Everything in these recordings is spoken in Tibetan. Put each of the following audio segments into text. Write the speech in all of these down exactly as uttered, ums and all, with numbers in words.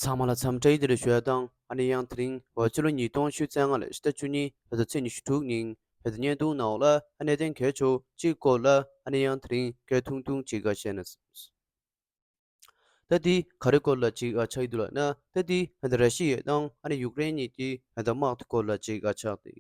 ཚང་མ་ལ་འཚམས་འདྲི་བཀྲ་ཤིས་བདེ་ལེགས་ཞུ་ཡ་དང་། ཨ་ནི་ཡང་དེ་རིང་འོ་ཕྱི་ལོ་ཉིས་སྟོང་ཉི་ཤུ་རྩ་ལྔ་ལོའི་ཕྱི་ཟླ་བཅུ་གཉིས་ཕྱི་ཟླ་ཚེས་ཉི་ཤུ་དྲུག་ཉིན་ཕྱི་ཟླ་བརྙན་ཐུང་ནང་ལ་ཨ་གནད་དོན་གལ་ཆེ་བོ་གཅིག་སྐོར་ལ་ཨ་ནི་ཡང་དེ་རིང་སྐད་ཐུང་ཐུང་ཅིག་ཨ་བཤད་ན། ད་དེ་ག་རེ་སྐོར་ལ་ཅིག་ཨ་ཆགས་ཀྱི་འདུག་ལབ་ན། ད་དེ་ཨ་ད་ར་ཤི་ཡ་དང་ཨ་ནི་ཡུཀ་རེན་གཉིས་ཀྱི་ཨ་ད་དམག་དེ་སྐོར་ལ་ཅིག་ཨ་ཆགས་ཏེ།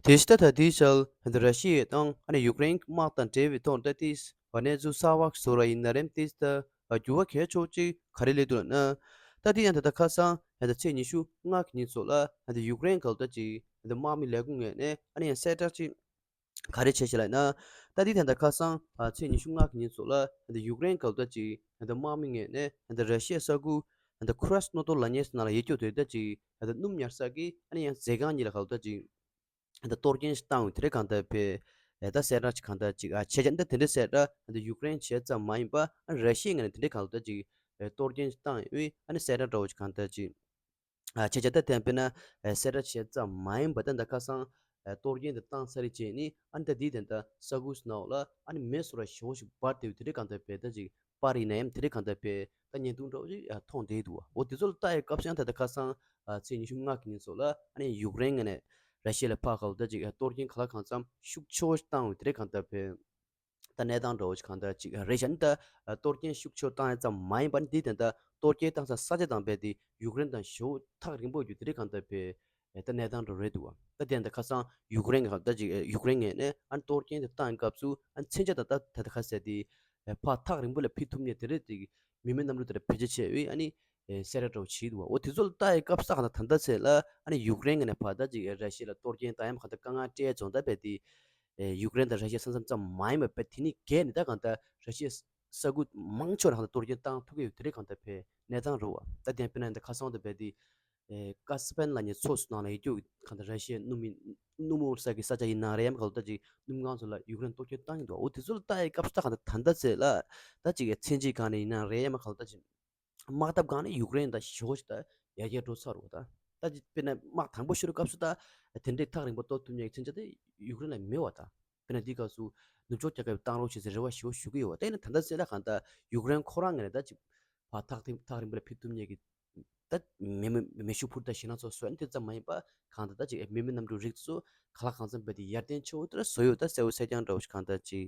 དེ་ཕྱི་ད་ད་དེའི་ཆར་ཨ་ད་ར་ཤི་ཡ་དང་ཨ་ནི་ཡུཀ་རེན་དམག་དང་འབྲེལ་བའི་ཐོག་ད་དེ་བ་གནས་ཚུལ་གསར་བ་བཟོ་ར་ཡིན་ན་རེམ། དེ་ད་ཨ་འགྱུར་བ་གལ་ཆེ་བོ་ཅིག་ག་རེ་སླེབས་འདུག་ལབ་ན། ད་དེ་ཡང་ད་ད་ཁ་སང་ཨ་ད་ཚེས་ཉི་ཤུ་ལྔ་གི་ཉིན་ཚོ་ལ་ཨ་ད་ཡུཀ་རེན་ག་ལ་ད་ཅིག་ཨ་ད་དམག་མི་ལས་ཁུངས་ངོས་ནས་ཨ་ནི་ཡང་གསལ་བསྒྲགས་ཅིག་ག་རེ་བྱས་ཤག་ལབ་ན། ད་དེ་ད་ད་ཁ་སང་ཨ་ཚེས་ཉི་ཤུ་ལྔ་གི་ཉིན་ཚོ་ལ་ཨ་ད་ཡུཀ་རེན་ག་ལ་ད་ཅིག་ཨ་ད་དམག་མི་ངོས་ནས་ཨ་ད་ར་ཤི་ཡའི་ས་ཁུལ་ཨ་ད་ཁུ་ར་སི་ནོ་དོར་ལབ་མཁན་ཞིག་ནང་ལ་ཡོད་རྒྱུ་དེ་ད་ཅིག་ཨ་ད་སྣུམ་ཉར་ས་གི་ཨ་ནི་ཡང་མཛོད་ཁང་གཉིས་ལ་ག་ལ་ད་ཅིག་ད་གཏོར་སྐྱོན་ཞིག་བཏང་ཡོད་དེ་རེད། གང་ལྟར་བས་ད་གསལ་བསྒྲགས་ཅིག་གང་ལྟར་ཅིག་ཨ་བྱས་ཀྱང་ད་དེ་འདྲའི་གསལ་བསྒྲགས་ད་ཡུཀ་རེན་བྱས་ཙམ་མ་ཡིན་པ་ཨ་ར་ཤི་ཡའི་ངོས་ནས་དེ་འདྲའི་གང་ལྟར་ཅིག་ཨ་གཏོར་སྐྱོན་ཞིག་བཏང་ཡོད། ཨ་ནི་གསལ་བསྒྲགས་འདྲ་བོ་ཅིག་གང་ལྟར་ཅིག་ཨ་བྱས་ཀྱང་ད་དེ་དཔེར་ན་ཨ་གསལ་བསྒྲགས་བྱས་ཙམ་མ་ཡིན་པ་ད་ད་ཁ་སང་ཨ་གཏོར་སྐྱོན་དེ་བཏང་ཚར་རེད་བྱས་ནི་ཨ་ནི་ད་དེའི་དེ་ད་ས་ཁུག་སུ་ནང་ལ་ཨ་ནི་མེ་སོ་ར་ཞེ་བོ་ཞིག་འབར་བསྡད་ཡོད་དེ་འདྲའི་གང་ལྟར་བས་ད་ཅིག་པར་ཡིན་ན་ཡང་དེ་འདྲའི་གང་ལྟར་བས་ད་བརྙན་ཐུང་འདྲ་བོ་ཞིག་ཨ་མཐོང་བསྡད་འདུག་འོ་དེ་ཚོ་ལ་ལྟ་ཡི་སྐབས་སུ་ཡང་ད་ལྟ་ཁ་སང་ཨ་ཚེས་ཉི་ཤུ་ལྔ་གི་ཉིན་ཚོ་ལ་ཨ་ནི་ཡུཀ་རེན་ངོས་ནས་ར་ཤི་ཡ་ལ་ཕར་ག་ལ་ད་ཅིག་ཨ་གཏོར་སྐྱོན་ག་ལ་གང་འཚམ་ཤུགས་ཆེ་བོ་ཞིག་བཏང་ཡོད་དེ་འདྲའི་གང་ལྟར་བས་ད་གནས་སྟངས་འདྲ་བོ་ཞིག་གང་ལྟར་ཅིག་ཨ་རེད་ཤག་ནི་ད་ཨ་གཏོར་སྐྱོན་ཤུགས་ཆེ་བོ་བཏང་ཡ་ཙམ་མ་ཡིན་པར་འདི་དེ་ད་གཏོར་སྐྱོན་བཏང་ས་ས་ཆ་དང་རྦད་དེ་ཡུཀ་རེན་དང་ཞེ་བོ་ཐག་རིང་པོ་ཡོད་རྒྱུ་དེ་འདྲའི་གང་ལྟར་བས་ད་གནས་སྟངས་འདྲ་བོ་རེད་འདུག་བ། ད་དེ་ད་ཁ་སང་ཡུཀ་རེན་ག་ད་ཅིག་ཡུཀ་རེན་ངོས་ནས་ཨ་ནི་གཏོར་སྐྱོན་དེ་བཏང་སྐབས་སུ་ཨ་ནི་མཚོན་ཆ་ད་ད་ད་ད་ཁ་ཟེར་དེ་ཕར་ཐག་རིང་པོ་ལ་ཕུད་ཐུབ་མཁན་དེ་རེད་དེ་མི་མེད་གནམ་གྲུ་དེ་འདྲ་བེད་སྤྱོད་བྱས་ཡོད། ཨ་ནི་གསལ་བསྒྲགས་འདྲ་བོ་བྱས་འདུག་བ། འོ་དེ་ཚོ་ལ་ལྟ་ཡི་སྐབས་སུ་ད་གང་ལྟར་ད་ལྟ་ཚེ་ལ་ཨ་ནི་ཡུཀ་རེན་ངོས་ནས་ཕར་ད་ཅིག་ར་ཤི་ཡ་ལ་གཏོར་སྐྱོན་བཏང་ཡ་མ་གང་ལྟར་དཀའ་ངལ་སྤྲད་བྱུང་ད་བས་དེ་ཡུཀ་རེན་དང་ར་ཤི་ཡ་ས་མཚམས་ཙམ་མ་ཡིན་པ་བས་དེ་ནི་གལ་ནི་ད་གང་ལྟར་ར་ཤི་ཡ་ས་ཁུལ་མང་ཆེ་བ་ལ་གང་ལྟར་གཏོར་སྐྱོན་བཏང་ཐུབ་ཀྱི་ཡོད་དེ་རེད་གང་ལྟར་བས་གནས་སྟངས་རེད་བ། ད་དེ་དཔེར་ན་ད་ཁ་སང་དུ་བས་དེ། ཨེ་ཀ་སི་པན་ལབ་མཁན་མཚོ་སུ་ནང་ལ་ཡོད་རྒྱུ་གང་ལྟར་ར་ཤི་ཡའི་སྣུམ་མིན་སྣུམ་འོང་ས་གི་ས་ཆ་ཡིན་ན་རེད་ཡ་མ་ག་ལ་ད་ཅིག་སྣུམ་ཁང་ཚོ་ལ་ཡུཀ་རེན་གཏོར་སྐྱོན་བཏང་ཡིན་འདུག་འོ་དེ་ཚོ་ལ་ལྟ་ཡི་སྐབས་སུ་ད་གང་ལྟར་ད་ལྟ་ཚེ་ལ་ད་ཅིག་ཡ་མཚོན་ཆའི་སྒང་ནས་ཡིན་ན་རེད་ཡ་མ་ག་ལ་ད་ཅིག་དམག་འཐབ་སྒང་ནས་ཡུཀ་རེན་ད་ཞེ་བོ་ཞིག་ད་ཡར་རྒྱས་འགྲོ་ཚར་རོ། ད་ད་ཅིག་དཔེར་ན་དམག་དང་པོ་ཤོར་བའི་སྐབས་སུ་ད་དེ་འདྲའི་ཐག་རིང་པོ་གཏོར་ཐུབ་མཁན་གྱི་མཚོན་ཆ་དེ་ཡུཀ་རེན་ལ་མེད་བ། ད་དཔེར་ན་འདི་སྐབས་སུ་ནུབ་ཕྱོགས་རྒྱལ་ཁབ་བཏང་རོགས་བྱེད་ཟེར་རེ་བ་ཞེ་བོ་ཞུ་གི་ཡོད་བ། ད་ཡིན་ན་ད་ལྟ་ཚེ་ལ་གང་ལྟར་ཡུཀ་རེན་ཁོ་རང་ངོས་ནས་ད་ཅིག་ཕར་ཐག་ཐིམ་ཐག་རིང་པོ་ལ་ཕུད་ཐུབ་མཁན་གྱི་ད་མེ་མེ་མེ་ཤུགས་འཕུར་མདའ་ཞེད་སྣང་ཚོགས་གསོག་ནི་དེ་ཙམ་མ་ཡིན་པ་གང་ལྟར་ད་ཅིག་མི་མེད་གནམ་གྲུ་རིགས་ཚོ་ག་ལ་གང་འཚམ་བས་དེ་ཡར་ལྡན་ཆེ་བོ་དེ་ལ་བཟོ་ཡོད། ད་གསལ་བོ་གསལ་རྐྱང་འདྲ་བོ་ཞིག་གང་ལྟར་ཅིག་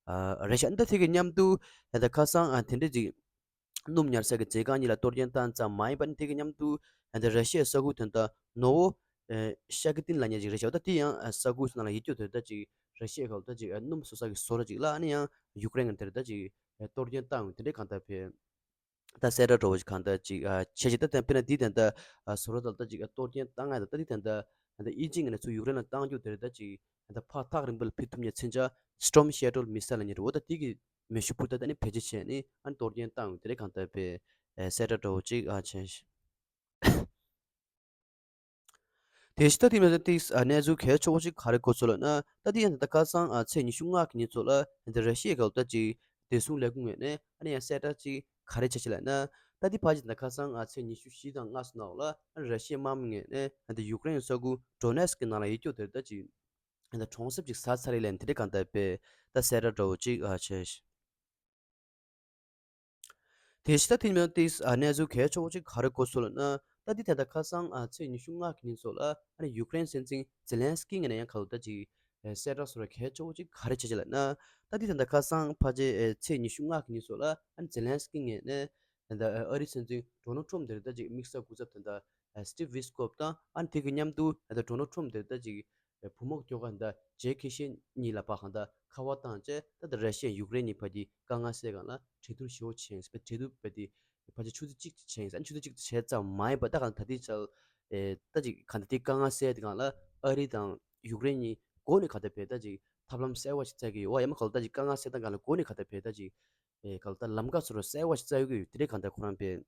ཨ་རེད་ཤག་ད་དེ་གི་མཉམ་དུ་ད་ལྟ་ཁ་སང་ཨ་དེ་འདྲ་ཅིག་སྣུམ་ཉར་ས་གི་མཛོད་ཁང་གཉིས་ལ་གཏོར་སྐྱོན་བཏང་ཙམ་མ་ཡིན་པ་ནི་དེ་གི་མཉམ་དུ་ཨ་ད་ར་ཤི་ཡའི་ས་ཁུལ་དོན་དག་ནོ་ཝོ་ཨ་ཤ་ཀི་ཏིན་ལབ་མཁན་ཅིག་རེད་ཤག་ད་དེ་ཡང་ཨ་ས་ཁུལ་ནང་ལ་ཡོད་རྒྱུ་དེ་ད་ཅིག་ར་ཤི་ཡའི་ཁ་ལ་ད་ཅིག་ཨ་སྣུམ་བཟོ་ས་གི་བཟོ་གྲྭ་ཅིག་ལ་ཨ་ནི་ཡང་ཡུཀ་རེན་གི་དེར་ད་ཅིག་ཨ་གཏོར་སྐྱོན་བཏང་ཡོད་དེ་འདྲའི་གང་ལྟར་བས། ད་གསལ་བསྒྲགས་འདྲ་བོ་ཞིག་གང་ལྟར་ཅིག་ཨ་བྱས་ཤིག་ད་ལྟ་དཔེར་ན་འདི་ད་ལྟ་ཨ་བཟོ་གྲྭ་དག་ད་ཅིག་ཨ་གཏོར་སྐྱོན་བཏང་ཡ་ད་ལྟ་འདི་ད་ལྟ་ཨ་ད་དབྱིན་ཇི་ངོས་ནས་ཚུར་ཡུཀ་རེན་ལ་བཏང་རྒྱུ་དེ་རེད། ད་ཅིག་ཨ་ད་ཕར་ཐག་རིང་པོ་ལ་ཕུད་ཐུབ་མཁན་མཚོན་ཆ་Storm Shadow missile ལབ་མཁན་རེད། འོ་ད་དེ་གི་མེ་ཤུགས་འཕུར་མདའ་ད་ནི་བེད་སྤྱོད་བྱས་ནི་ཨ་ནི་གཏོར་སྐྱོན་བཏང་ཡོད་དེ་རེད། གང་ལྟར་བས་ཨ་གསལ་བསྒྲགས་འདྲ་བོ་ཅིག་ཨ་བྱས་ཤིག་དེ་ཕྱི་ད་དེ་མ་ཟད་ཏིས་ཨ་གནས་ཚུལ་གལ་ཆེ་བོ་ཞིག་ག་རེ་གོ་ཚོད་ལབ་ན། ད་དེ་ཡང་ད་ལྟ་ཁ་སང་ཨ་ཚེས་ཉི་ཤུ་ལྔ་གི་ཉིན་ཚོ་ལ་ད་ར་ཤི་ཡའི་ཁ་ལ་ད་ཅིག་བདེ་སྲུང་ལས་ཁུངས་ངོས་ནས་ཨ་ནི་ཡང་གསལ་བསྒྲགས་ཅིག་ག་རེ་བྱས་ཤིག་ལབ་ན། ད་དེ་ཕལ་ཆེར་ད་ལྟ་ཁ་སང་ཨ་ཚེས་ཉི་ཤུ་བཞི་དང་ལྔ་སོ་ནང་ལ་ཨ་ར་ཤི་ཡའི་དམག་མི་ངོས་ནས་ད་ཡུཀ་རེན་ས་ཁུལ་ཌོ་ནེ་སི་ཀི་ནང་ལ་ཡོད་རྒྱུ་དེར་ད་ཅིག་ད་གྲོང་གསེབ་ཅིག་ཟ་ཚར་རེད་ལབ་ནས་དེ་འདྲ་གང་ལྟར་བས་ད་གསལ་བསྒྲགས་འདྲ་བོ་ཅིག་ཨ་བྱས་ཤིག་དེ་ཕྱི་ད་དེ་མིན་ཏིས་ཨ་གནས་ཚུལ་གལ་ཆེ་བོ་ཅིག་ག་རེ་གོ་སོང་ལབ་ན། ད་དེ་ད་ལྟ་ཁ་སང་ཨ་ཚེས་ཉི་ཤུ་ལྔ་གི་ཉིན་ཚོ་ལ་ཨ་ནི་ཡུཀ་རེན་སྲིད་འཛིན་ཛེ་ལན་སི་ཀི་ངོས་ནས་ཡང་ག་ལ་ད་ཅིག་ཨེ་གསལ་བསྒྲགས་སོགས་གལ་ཆེ་བོ་ཅིག་ག་རེ་བྱས་ཅིག་ལབ་ན། ད་དེ་ད་ལྟ་ཁ་སང་ཕལ་ཆེར་ཨེ་ཚེས་ཉི་ཤུ་ལྔ་གི་ཉིན་ཚོ་ལ་ཨ་ནི་ཛེ་ལན་སི་ཀི་ངོས་ནས་ད་ལྟ་ཨ་རིའི་སྲིད་འཛིན་ཌོ་ནལ་ཊམ་དེར་ད་ཅིག་དམིགས་བསལ་སྐུ་ཚབ་ད་ལྟ་ཨ་སི་ཊིབ་ཝི་སི་ཀོབ་དང་ཨ་ནི་དེ་གི་མཉམ་དུ་ད་ལྟ་ཌོ་ནལ་ཊམ་དེར་ད་ཅིག་བུ་མོ་ཁྱོ་ག་ད་ཇེ་ཁེ་ཤེ་གཉིས་ལ་ཕར་གང་ད་ཁ་པར་བཏང་བྱས་ད་ད་ར་ཤི་ཡ་ཡུཀ་རེན་གཉིས་བར་གྱི་དཀའ་ངལ་སེལ་གང་ལ་གྲོས་བསྡུར་ཞེ་བོ་བྱས་ཡིན་ཟེར་བའི་གྲོས་བསྡུར་བྱས་ཏེ་ཕལ་ཆེར་ཆུ་ཚོད་གཅིག་ཅིག་བྱས་ཡིན་ཟེར། ཨ་ནི་ཆུ་ཚོད་གཅིག་ཅིག་བྱས་ཙམ་མ་ཡིན་པ་ད་གང་ད་དེ་ཆར་ཨེ་ད་ཅིག་གང་ད་དེ་དཀའ་ངལ་སེལ་དེ་གང་ལ་ཨ་རི་དང་ཡུཀ་རེན་གཉིས་སྒོ་ནས་གང་ད་བས་ད་ཅིག་ཐབས་ལམ་གསར་བ་ཞིག་བཙལ་གི་ཡོད་ཨ་ཡ་མ་གང་ལ་ད་ཅིག་དཀའ་ངལ་སེལ་སྟངས་གང་ལ་སྒོ་ནས་གང་ད་བས་ད་ཅིག་ཨེ་གང་ལ་ད་ལམ་ཁ་སོ་རུ་གསར་བ་ཞིག་བཙལ་གི་ཡོད་དེ་རེད་གང་ད་ཁོ་རང་བས།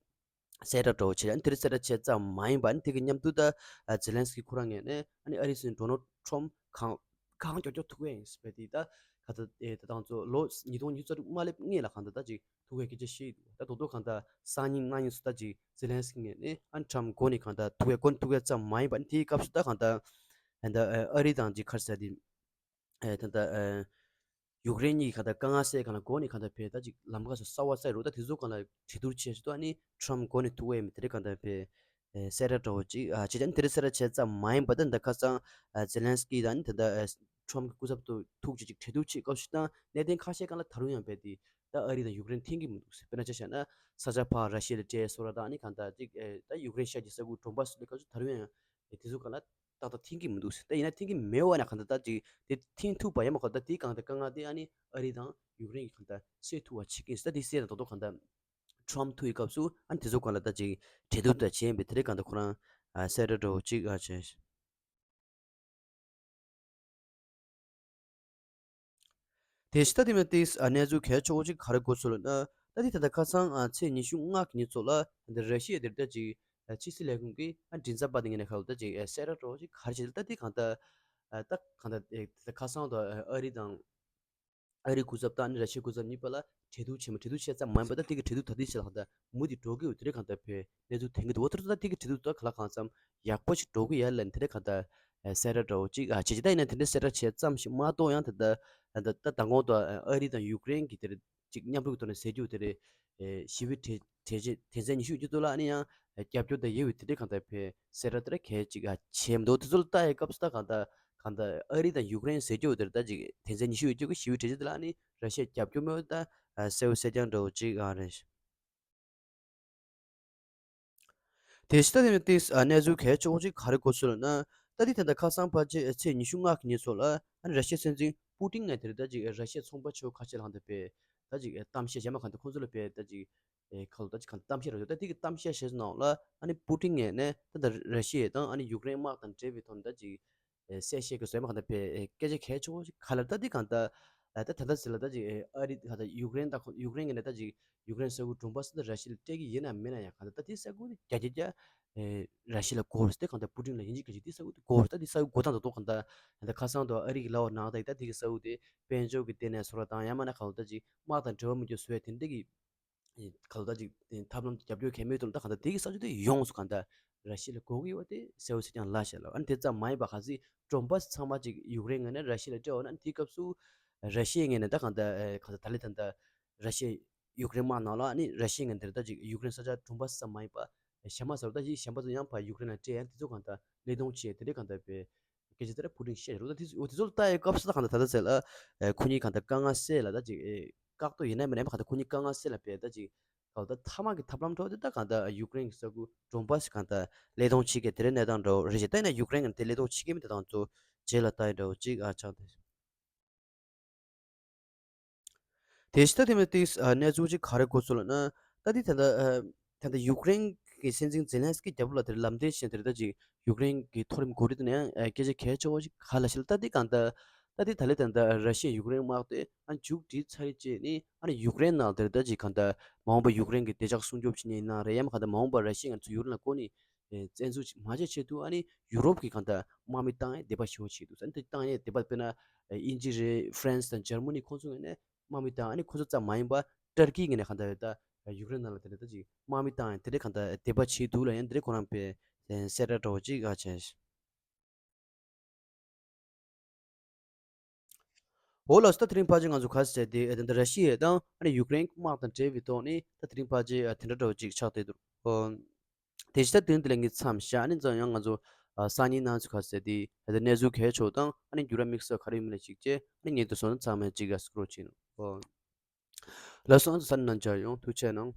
གསལ་བསྒྲགས་འདྲ་བོ་བྱས། ཨ་ནི་དེ་རིང་གསལ་བསྒྲགས་བྱས་ཙམ་མ་ཡིན་པ་ཨ་ནི་དེ་གི་མཉམ་དུ་ད་ཨ་ཛེ་ལན་སི་ཀི་ཁོ་རང་ངོས་ནས་ཨ་ནི་ཨ་རིའི་སྲིད་འཛིན་ཌོ་ནལ་ཊམ་གང་གང་མགྱོགས་མགྱོགས་ཐུག་གི་ཡིན་ཟེར་བས་དེ་ད་ག་ད་ཨེ་ད་དང་ཚོ་ལོ་ཉིས་སྟོང་ཉི་ཤུ་རྩ་དྲུག་མ་སླེབས་སྔོན་ལ་གང་ད་ད་ཅིག་ཐུག་གི་སྐད་ཆ་བཤད་ཡི་འདུག་ད་དོ་དོ་གང་ད་སང་ཉིན་གནངས་ཉིན་སུ་ད་ཅིག་ཛེ་ལན་སི་ཀི་ངོས་ནས་ཨ་ནི་ཊམ་མགོ་ནས་གང་ད་ཐུག་གི་མགོ་ནས་ཐུག་གི་ཙམ་མ་ཡིན་པ་ཨ་ནི་དེའི་སྐབས་སུ་ད་གང་ད་ཨ་ད་ཨ་རི་དང་ཅིག་ག་རེ་ཟེར་དེ་ཨེ་ད་ད་ཨེ། ཡུཀ་རེན་གཉིས་ཀྱི་གང་ལྟར་དཀའ་ངལ་སེལ་གང་ལ་འགོ་ནས་གང་ལྟར་བས་ད་ཅིག་ལམ་ཁ་སོ་གསར་བ་བཙལ་རོགས། ད་དེ་ཚོ་གང་ལ་གྲོས་བསྡུར་བྱས་ཞུ་དོ། ཨ་ནི་ཁྲོམ་འགོ་ནས་ཐུག་པ་ཡིན་མི་དེ་རིགས་གང་ལྟར་བས་གསལ་བསྒྲགས་འདྲ་བོ་ཅིག་ཨ་བྱས་ཀྱང་དེ་རིགས་གསལ་བསྒྲགས་བྱས་ཙམ་མ་ཡིན་པ་ད་ད་ཁ་སང་ཨ་ཛེ་ལན་སི་ཀི་དང་ནི་ད་ལྟ་ཨ་ཁྲོམ་གྱི་སྐུ་ཚབ་ཏུ་ཐུག་ཅིག་ཅིག་གྲོས་བསྡུར་བྱེད་སྐབས་སུ་དང་གནད་དོན་ཁ་ཤས་གང་ལ་ད་རུང་ཡང་བས་དེ་ད་ཨ་རི་དང་ཡུཀ་རེན་མཐུན་གྱི་མི་འདུག་དཔེར་ན་ཆ་བཞག་ན་ས་ཆ་ཕར་ར་ཤི་ཡ་ལ་སྤྲད་སོ་ར་དང་ནི་གང་ལྟར་ཅིག་ཨེ་ད་ཡུཀ་རེན་ཤར་གྱི་ས་ཁུལ་ཌོན་བྷ་སི་ལ་སྐབས་སུ་ད་རུང་ཡང་དེ་ཚོ་གང་ལ་ཏག་ཏག་མཐུན་གྱི་མི་འདུག་ད་ཡིན་ན་མཐུན་གྱི་མེད་པ་ན་གང་ལྟར་ད་ཅིག་དེ་མཐུན་ཐུབ་པ་ཡིན་མ་གང་ལྟར་དེ་གང་ལྟར་དཀའ་ངལ་དེ་ཨ་ནི་ཨ་རི་དང་ཡུཀ་རེན་གྱི་གང་ལྟར་སེལ་ཐུབ་པ་བྱེད་ཀྱི་ཡིན། ད་དེ་སེལ་ན་ཏོག་ཏོག་གང་ལྟར་ཁྲོམ་ཐུག་ཡི་སྐབས་སུ་ཨ་ནི་དེ་ཚོ་གང་ལ་ད་ཅིག་གྲོས་བསྡུར་ད་བྱས་ཡིན་པས་དེ་རིགས་གང་ལྟར་ཁོ་རང་ཨ་གསལ་བསྒྲགས་འདྲ་བོ་ཅིག་ཨ་བྱས། དེ་ཕྱི་ད་དེ་མིན་ཏིས་ཨ་གནས་ཚུལ་གལ་ཆེ་བོ་ཅིག་ག་རེ་གོ་སོང་ལབ་ན། ད་དེ་ད་ལྟ་ཁ་སང་ཨ་ཚེས་ཉི་ཤུ་ལྔ་གི་ཉིན་ཚོ་ལ་འདི་ར་ཤི་ཡའི་དེར་ད་ཅིག་ཨ་ཕྱི་སྲིད་ལས་ཁུངས་ཀྱི་ཨ་མགྲིན་ཚབ་པ་དེ་ངོས་ནས་ཁ་ལོ་ད་ཅིག་ཨ་གསལ་བསྒྲགས་འདྲ་བོ་ཅིག་ག་རེ་བྱས་ད་དེ་གང་ལྟར་ཨ་ད་གང་ལྟར་ཨ་ད་ཁ་སང་དུ་ཨ་ཨ་རི་དང་ཨ་རིའི་སྐུ་ཚབ་དང་ཨ་ནི་ར་ཤི་ཡའི་སྐུ་ཚབ་གཉིས་བར་ལ་གྲོས་བསྡུར་བྱས་མ་གྲོས་བསྡུར་བྱས་ཙམ་མ་ཡིན་པ་ད་དེ་གི་གྲོས་བསྡུར་ད་ལྟའི་ཆེད་ལ་ད་མུ་མཐུད་འགྲོ་གི་ཡོད་དེ་རེད་གང་ལྟར་བོད་གནས་ཚུལ་ཐོན་གི་འདུག་འོ་ཐུར་ད་དེ་གི་གྲོས་བསྡུར་ད་ག་ལ་གང་འཚམ་ཡག་པོ་ཞིག་འགྲོ་གི་ཡ་ལ་དེ་རེད་གང་ལྟར་གསལ་བསྒྲགས་འདྲ་བོ་ཅིག་ཨ་བྱེད་ཀྱི་ད་ཡིན་ན་དེ་འདྲའི་གསལ་བསྒྲགས་བྱས་ཙམ་ཞིག་མ་གཏོགས་ཡང་ད་ལྟ་ད་ད་མདང་དགོང་དུ་ཨ་རི་དང་ཡུཀ་རེན་གྱི་དེ་རེད་ཅིག་མཉམ་རུབ་ཀྱི་ཐོག་ནས་ཟེར་རྒྱུ་དེ་རེད། ཞི་བའི་གྲོས་གྲོས་གྲོས་མཚན་ཉི་ཤུ་ཡོད་རྒྱུ་དུ་ལ་ཨ་ནི་ཡང་རྒྱབ་སྐྱོར་དང་ཡོད་པའི་དེ་འདྲའི་གང་ལྟར་བས་གསལ་བསྒྲགས་དེ་ར་གལ་ཅིག་ཨ་བྱས་མི་འདུག་དེ་ཚོ་ལ་ལྟ་ཡའི་སྐབས་སུ་ད་གང་ལྟར་གང་ལྟར་ཨ་རི་དང་ཡུཀ་རེན་ཟེར་རྒྱུ་དེ་ར་ད་ཅིག་དེ་ཚོ་ཉི་ཤུ་ཡོད་རྒྱུ་གི་ཞི་བའི་གྲོས་གཞི་དེ་ལ་ཨ་ནི་ར་ཤི་ཡ་རྒྱབ་སྐྱོར་མེད་པ་ད་གསལ་པོ་གསལ་རྐྱང་འདྲ་བོ་ཅིག་ཨ་རེད། དེ་ཕྱི་ད་དེ་ནི་ཏིས་ཨ་གནས་ཚུལ་གལ་ཆེ་བོ་ཅིག་ག་རེ་གོ་སོང་ལབ་ན། ད་དེ་ད་ལྟ་ཁ་སང་ཕལ་ཆེར་ཚེས་ཉི་ཤུ་ལྔ་གི་ཉིན་ཚོ་ལ་ཨ་ནི་ར་ཤི་ཡའི་སྲིད་འཛིན་པུ་ཏིན་ངས་དེ་ར་ད་ཅིག་ར་ཤི་ཡའི་ཚོང་པ་ཆེ་བོ་ཁ་ཤས་ལ་ཧང་དེ་པས་ད་ཅིག་གཏམ་བཤད་གཞན་པ་གང་དུ་ཁོང་ཚོ་ལ་པས་ད་ཅིག་ཨེ་ཁ་ལོ་ད་ཅིག་གང་གཏམ་བཤད་རེད་འདུག་ད་དེ་གི་གཏམ་བཤད་བྱས་ནང་ལ་ཨ་ནི་པུ་ཏིན་ངས་ནས་ད་ད་ར་ཤི་ཡ་དང་ཨ་ནི་ཡུཀ་རེན་དམག་དང་འབྲེལ་བའི་ཐོག་ནས་ད་ཅིག་ཨེ་གསལ་བཤད་ཀྱི་བཟོས་མ་གང་ལྟར་པས་ཨེ་སྐད་ཆ་གལ་ཆེ་བོ་ཞིག་ག་ལ་ད་དེ་གང་ལྟར་ཨ་ད་ད་ད་ཟེར་ལ་ད་ཅིག་ཨེ་ཨ་རི་ད་ད་ཡུཀ་རེན་ད་ཁོ་ཡུཀ་རེན་གི་ནས་ད་ཅིག་ཡུཀ་རེན་ས་ཁུལ་གྲོང་པ་སུ་ད་ར་ཤི་ལ་སྤྲད་ཀྱི་ཡིན་ན་མིན་ན་ཡང་གང་ལྟར་ད་དེ་ས་ཁུལ་དེ་རྒྱ་རྒྱ་རྒྱ་ཨེ་ར་ཤི་ལ་དགོས་རེད་དེ་གང་ལྟར་པུ་ཏིན་ལ་ཡིན་གཅིག་ག་གཅིག་དེ་ས་ཁུལ་དེ་དགོས་རེད། ད་དེ་ས་ཁུལ་དགོས་སྟངས་ད་དོ་གང་ལྟར་ད་ཁ་སང་དུ་ཨ་རི་གི་ལའོ་ནང་ད་ད་དེ་གི་ས་ཁུལ་དེ་དཔལ་འབྱོར་གི་ལྟེ་གནས་སོ་ར་དང་ཡང་མིན་ན་གང་ལྟར་ད་ཅིག་དམག་དང་འབྲེལ་བ་མི་འཇོག་བཟོ་ཡ་དེ་འདྲ་གི་ཁ་ལོ་ད་ཅིག་ཐབས་ལམ་རྒྱབ་སྐྱོར་གལ་མེད་དུ་ད་གང་ལྟར་དེ་གི་ས་ཆ་དེ་ཡོངས་སུ་གང་ལྟར་ར་ཤི་ལ་དགོས་ཀྱི་ཡོད་དེ་གསལ་བོ་ཟེར་ཀྱང་ལ་བཤད་ལ་ཨ་ནི་དེ་ཙམ་མ་ཡིན་པ་ག་ཚོད་གྲོང་པ་ཚང་མ་ཅིག་ཡུཀ་རེན་ངོས་ནས་ར་ཤི་ལ་སྤྲད་འོ་ན་དེ་སྐབས་སུ་ར་ཤི་ཡའི་ངོས་ནས་ད་གང་ལྟར་གང་ལྟར་ད་ལེ་ད་ལྟ་ར་ཤི་ཡ་ཡུཀ་རེན་དམག་ནང་ལ་ཨ་ནི་ར་ཤི་ཡའི་ངོས་ནས་ད་ཅིག་ཡུཀ་རེན་ས་ཆ་གྲོང་པ་ཙམ་མ་ཡིན་པ་གཞན་མ་ཟེར་བ་ད་ཅིག་གཞན་པ་ཚོ་ཡང་ཕར་ཡུཀ་རེན་ལ་སྤྲད་ཡང་དེ་ཚོ་གང་ལྟར་ལས་དོན་བྱས་དེ་འདྲའི་གང་ལྟར་པའི་སྐད་ཆ་དེ་ར་པུ་ཏིན་བཤད་རོགས་ད་དེ་ཚོ་དེ་ཚོ་ལ་ལྟ་ཡའི་སྐབས་སུ་ད་གང་ལྟར་ད་ལྟ་ཟེར་ལ་ཁོ་གཉིས་གང་ལྟར་དཀའ་ངལ་སེལ་ལ་ད་ཅིག་བཀག་རྡོ་ཡིན་ན་མིན་ན་མ་གང་ལྟར་ཁོ་གཉིས་དཀའ་ངལ་སེལ་ལ་བས་ད་ཅིག་གང་ལྟར་མཐའ་མ་གི་ཐབས་ལམ་འཕྲོ་དེ་ད་གང་ལྟར་ཡུཀ་རེན་གི་ས་ཁུལ་གྲོང་པ་ཞིག་གང་ལྟར་ལས་དོན་བྱེད་མཁན་དེ་རེད་གནས་སྟངས་འདྲ་བོ་རེད་ཅེས་ད་ཡིན་ན་ཡུཀ་རེན་གི་དེ་ལས་དོན་བྱེད་མཁན་མི་དེ་དང་ཚོ་རྗེས་ལ་ལྟ་ཡི་འདྲ་བོ་ཅིག་ཨ་ཆགས་ཏེ། དེ་ཕྱི་ད་དེ་མིན་ཏིས་གནས་ཚུལ་ཅིག་ག་རེ་གོ་སོང་ལབ་ན། ད་དེ་ད་ལྟ་ད་ལྟ་ཡུཀ་རེན་གྱི་སྲིད་འཛིན་ཛེ་ལན་སི་ཀི་རྒྱལ་པོ་ལ་དེར་ལམ་སྟོན་བྱས་དེར་ད་ཅིག་ཡུཀ་རེན་གྱི་མཐོ་རིམ་འགོ་ཁྲིད་དེ་ནས་ཡང་སྐད་ཆ་གལ་ཆེ་བོ་ཞིག་ག་ལ་ཞིག་ལ་ད་དེ་གང་ལྟར་ད་དེ་ད་ལེ་ད་ལྟ་ར་ཤི་ཡ་ཡུཀ་རེན་དམག་དེ་ཨ་མཇུག་སྒྲིལ་ཚར་རེད་ཅེས་ནི་ཨ་ནི་ཡུཀ་རེན་ནང་དེར་ད་ཅིག་གང་ལྟར་མ་འོངས་པ་ཡུཀ་རེན་གྱི་བདེ་འཇགས་སྲུང་སྐྱོབ་བྱེད་མཁན་ཡིན་ན་རེད་ཡང་མ་གང་ལྟར་མ་འོངས་པ་ར་ཤི་ཡ་ང་ཚོ་ཡུཀ་རེན་ལ་བསྐོར་ནས་བཙན་འཛུལ་ཅིག་མ་བྱེད་ཆེད་དུ་ཨ་ནི་ཡུ་རོབ་ཀྱི་གང་ལྟར་དམག་མི་བཏང་ཡས་དེ་པ་ཞེ་པོ་བྱེད་འདུག་ཨ་ནི་དེ་བཏང་ཡས་དེ་པ་དཔེར་ན་དབྱིན་ཇི་རེད། ཧྥ་རན་སི་དང་འཇར་མ་ནི་ཁོང་ཚོ་ངོས་ནས་དམག་མི་བཏང་ཨ་ནི་ཁོང་ཚོ་ཙམ་མ་ཡིན་པ་ཏར་ཀི་ངོས་ནས་གང་ལྟར་ད་ཡུཀ་རེན་ནང་ལ་དེ་འདྲ་ད་ཅིག་དམག་མི་བཏང་ཡས་དེ་འདྲ་གང་ལྟར་དེ་པ་བྱེད་འདུག་ལ་ཡང་དེ་འདྲ་ཁོ་རང་པའི་གསལ་བསྒྲགས་འདྲ་བོ་ཅིག་ཨ་བྱས། འོ་ལགས་སོ། ད་དེ་རིང་ཕལ་ཆེར་ང་ཚོ་ག་རེ་ཟེར་དེ་ད་ལྟ་ར་ཤི་ཡ་དང་ཨ་ནི་ཡུཀ་རེན་དམག་དང་འབྲེལ་བའི་ཐོག་ནས་ད་དེ་རིང་ཕལ་ཆེར་དེ་འདྲ་འདྲ་བོ་ཅིག་ཆགས་བསྡད་འདུག་ཨོ། དེ་ཕྱི་ད་དེ་རིང་འདི་ལ་ངས་མཚམས་བཞག་ཨ་ནི་ཙང་ཡང་ང་ཚོ་སང་ཉིན་གནངས་ཚེ་ག་རེ་ཟེར་དེ་ད་ལྟ་གནས་ཚུལ་གལ་ཆེ་བ་དང་ཨ་ནི་འགྱུར་བ་དམིགས་བསལ་ག་རེ་ཡོད་མེད་ལ་གཞིགས་བྱས་ཨ་ནི་ངས་འདི་སོང་ན་ཚང་མས་ཅིག་ག་སྐོར་བྱེད་ནོ། ཨོ། ལགས་སོ། ང་ཚོ་ས་ནང་མཇལ་ཡོང་། ཐུགས་རྗེ་གནང་།